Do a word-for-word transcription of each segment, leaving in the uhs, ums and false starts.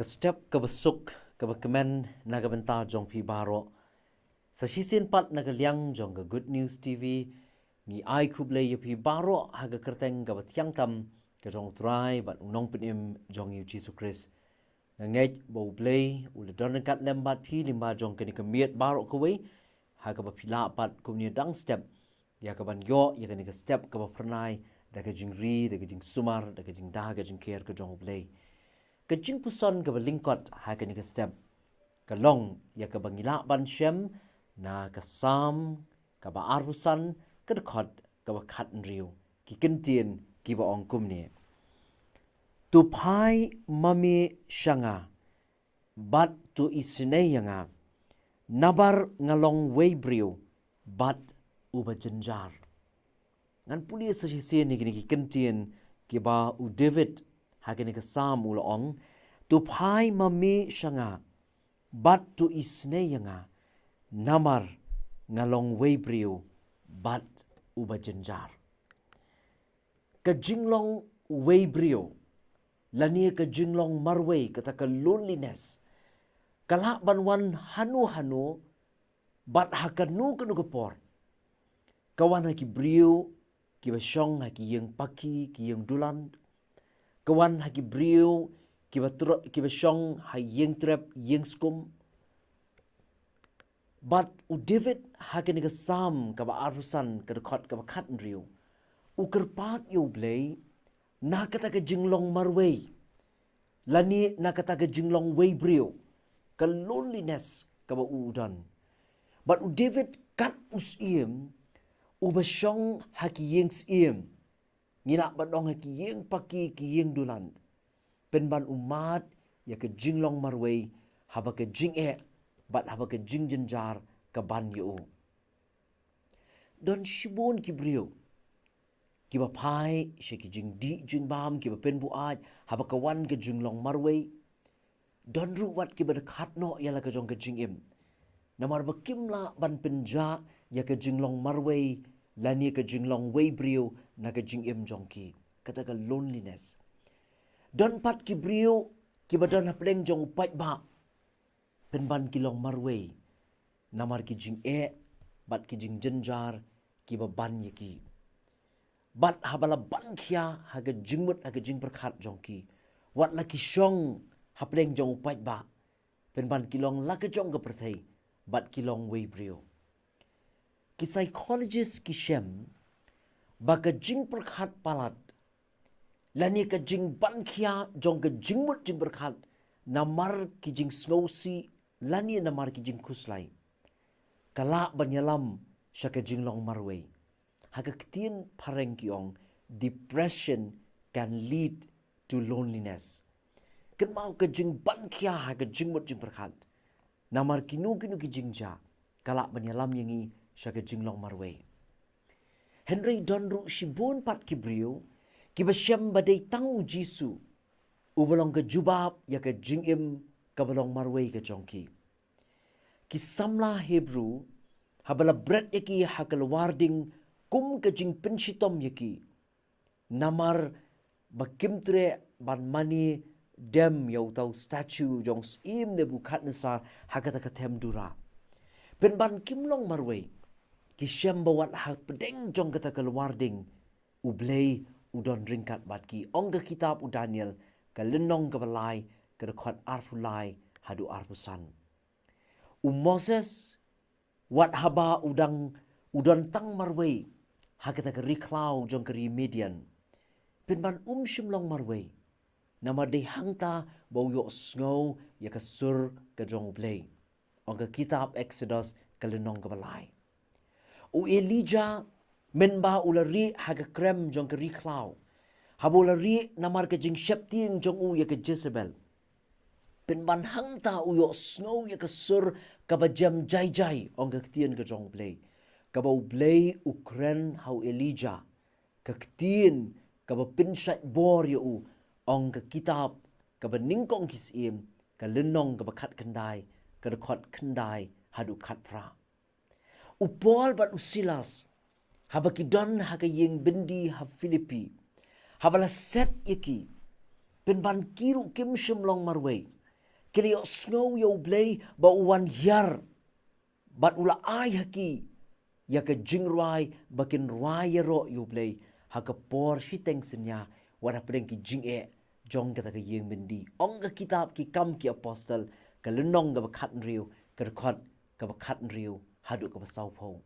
Step kaba suk, kaba kmen na ka bynta jong phi baroh. Sa shisien pat na ka liang jong ka Good News T V, ngi ai khublei ïa phi baroh ha ka kyrteng kaba thiang tam ka jong U Trai bad U Nongpynim jong ngi U Jisu Khrist. Nga ngeit ba U Blei u la don ryngkat lem bad phi lyngba jong kane ka miet baroh kawei, ha kaba phi lah pat kumne dang step ïa kaban ïoh ïa kane ka step kaba phyrnai da ka jingri, da ka jingsumar, da ka jingda, ka jingker ka jong U Blei. Ka jingpuson kaba lyngkot ha kane ka step ka long ïa kaba ngi lah ban shem na ka Salm kaba arphew san, ka dkhot kaba khathynriew. Ki kyntien kiba ong kumne: To phai ma me sha nga bad to isynei ïa nga, namar nga long uwei briew bad uba jynjar. Ngan pule sa shisien ïa kine ki kyntien kiba u David ha kane ka Salm u la ong: To phai ma me sha nga bad to isynei ïa nga, namar nga long uwei briew bad uba jynjar. Ka jinglong uwei briew lane ka jinglong marwei, kata ka loneliness, ka lah ban wan hano hano bad ha kano kano ka por. Ka wan ha ki briew kiba shong ha ki ïing paki, ki ïing dulan. Ka wan ha ki briew kiba tro-, kiba shong ha ïing trep, ïing skum. Bad u David ha kane ka Salm kaba arphew san, ka dkhot kaba khathynriew, u kyrpad ïa U Blei na kata ka jinglong marwei lane na kata ka jinglong uwei briew, ka loneliness kaba u don. Bad u David kat u syiem uba shong ha ki ïing syiem, ngi lah ban ong ha ki ïing paki, ki ïing dulan, pynban u mad ïa ka jinglong marwei haba ka jingeh bad haba ka jingjynjar ka ban ïa u. Don shibun ki briew kiba phai sha ki jingdih jingbam, kiba pynbuaid haba ka wan ka jinglong marwei. Don ruh wat kiba dkhat noh ïa la ka jong ka jingim, namar ba kim lah ban pynjah ïa ka jinglong marwei lane ka jinglong uwei briew na ka jingim jong ki, kata ka loneliness. Don pat ki briew kiba don hapdeng jong u paidbah, pynban ki long marwei namar ki jingeh bad ki jingjynjar kiba ban ïa ki. Bad haba la ban khia ha ka jingmut, ha ka jingpyrkhat jong ki, wat la ki shong hapdeng jong u paidbah, pynban ki long la ka jong ka pyrthei bad ki long uwei briew. Ki psychologist ki shem ba ka jingpyrkhat palat lane ka jingban khia jong ka jingmut jingpyrkhat namar ki jingsngewsih lane namar ki jingkhuslai, ka lah ban ïalam sha ka jinglong marwei. Ha ka ktien phareng ki ong, depression can lead to loneliness. Kynmaw, ka jingban khia ha ka jingmut jingpyrkhat namar kino kino ki jingjia, ka lah ban ïalam ïa ngi sha ka jinglong marwei. Hynrei don ruh shibun pat ki briew kiba shem ba dei tang U Jisu uba long ka jubab ïa ka jingim kaba long marwei ka jong ki. Ki samla Hebru, haba la bret ïa ki ha ka lwar ding kum ka jingpynshitom ïa ki, namar ba kim treh ban mane dem ïa uta u statue jong u syiem Nebukadnesar ha kata ka them Dura, pynban kim long marwei. Ki shem ba wat hapdeng jong kata ka lwar ding U Blei u don ryngkat bad ki. Ong ka kitab u Daniel, ka lynnong kaba lai, ka dkhot arphew lai haduh arphew san. U Moses, wat haba u dang, u don tang marwei ha kata ka ri khlaw jong ka ri Midian, pynban um shym long marwei, namar dei hangta ba u ïohsngew ïa ka sur ka jong U Blei. Ong ka kitab Exodus, ka lynnong kaba lai. U Elijah, mynba u la rieh ha ka krem jong ka ri khlaw, haba u la rieh namar ka jingsheptieng jong u ïa ka Jezebel, pynban hangta u ïohsngew ïa ka sur kaba jem jai jai, ong ka ktien ka jong U Blei, kaba U Blei u kren ha u Elijah, ka ktien kaba pynshait bor ïa u. Ong ka kitab kaba nyngkong ki Syiem, ka lynnong kaba khatkhyndai, ka dkhot khyndai haduh khatphra. U Paul bad u Silas, haba ki don ha ka ïing byndi ha Philippi, haba la set ïa ki, pynban ki ruh kim shym long marwei, Ki la ïohsngew ïa U Blei ba u wan hiar bad u la ai ha ki ïa ka jingrwai ba kin rwai ïaroh ïa U Blei ha ka por shiteng synñia, wat hapdeng ki jingeh jong kata ka ïing byndi. Ong ka kitab Ki Kam ki Apostol, ka lynnong kaba khathynriew, ka dkhot kaba khathynriew haduh kaba sawphew.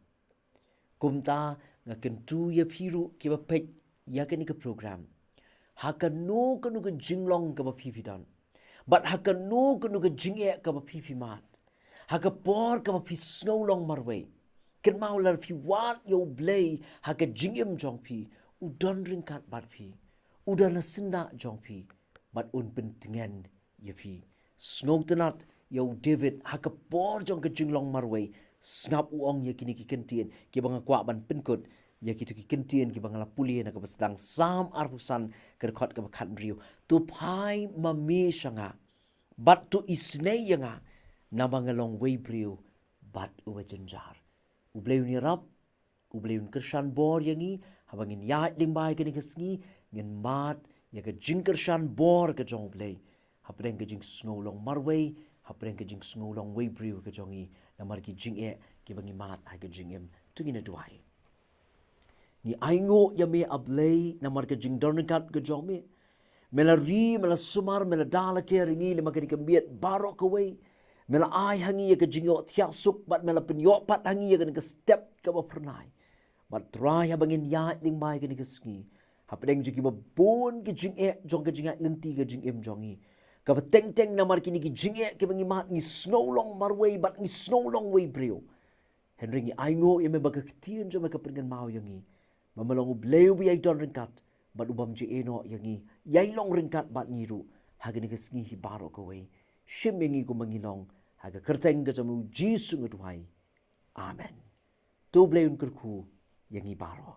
Kumta nga kyntu ïa phi ruh kiba peit ïa kane ka program, ha kano kano ka jinglong kaba phi phi don, bad ha kano kano ka jingeh kaba phi phi mad, ha ka por kaba phi sngew long marwei, kynmaw lada phi wad ïa U Blei ha ka jingim jong phi, u don ryngkat bad phi, u don ha syndah jong phi, bad un pyntngen ïa phi. Sngewtynnat ïa u David ha ka por jong ka jinglong marwei, sngap u ong ïa kine ki kyntien kiba nga kwah ban pynkut ïa kito ki kyntien kiba nga la pule na kaba sdang, Salm arphew san, ka dkhot kaba khathynriew: To phai ma me sha nga, bad to isynei ïa nga, namar nga long wei briew bad uba jynjar. U Blei un ïarap, U Blei un kyrshan bor ïa ngi, haba ngin ïaid lyngba ïa kane ka sngi, ngin mad ïa ka jingkyrshan bor ka jong U Blei hapdeng ka jingsngew long marwei, hapdeng ka jingsngew long wei briew ka jong ngi, namar ki jingeh kiba ngi mad ha ka jingim. To ngin ïa duwai. Ngi ainguh ïa me, A Blei, namar ka jingdon ryngkat ka jong me. Me la ri, me la sumar, me la da la ker ïa ngi lyngba kane ka miet baroh kawei. Me la ai ha ngi ïa ka jingïohthiah suk, bad me la pynïoh pat ha ngi ïa kane ka step kaba phyrnai. Bad Trai, haba ngin ïaid lyngba ïa kane ka sngi, hapdeng jong kiba bun ki jingeh jong ka jingïaid lynti ka jingim jong ngi, kaba teng teng namar kine ki jingeh kiba ngi mad, ngi sngew long marwei bad ngi sngew long wei briew. Hynrei ngi ainguh ïa me ba ka ktien jong me ka pynkynmaw ïa ngi ba me long U Blei uba ïai don ryngkat bad u bym ju ïehnoh ïa ngi, ïai long ryngkat bad ngi ruh ha kane ka sngi hi baroh kawei. Shim ïa ngi kumba ngi long, ha ka kyrteng ka jong me U Jisu nga duwai. Amen. To U Blei un kyrkhu ïa ngi baroh.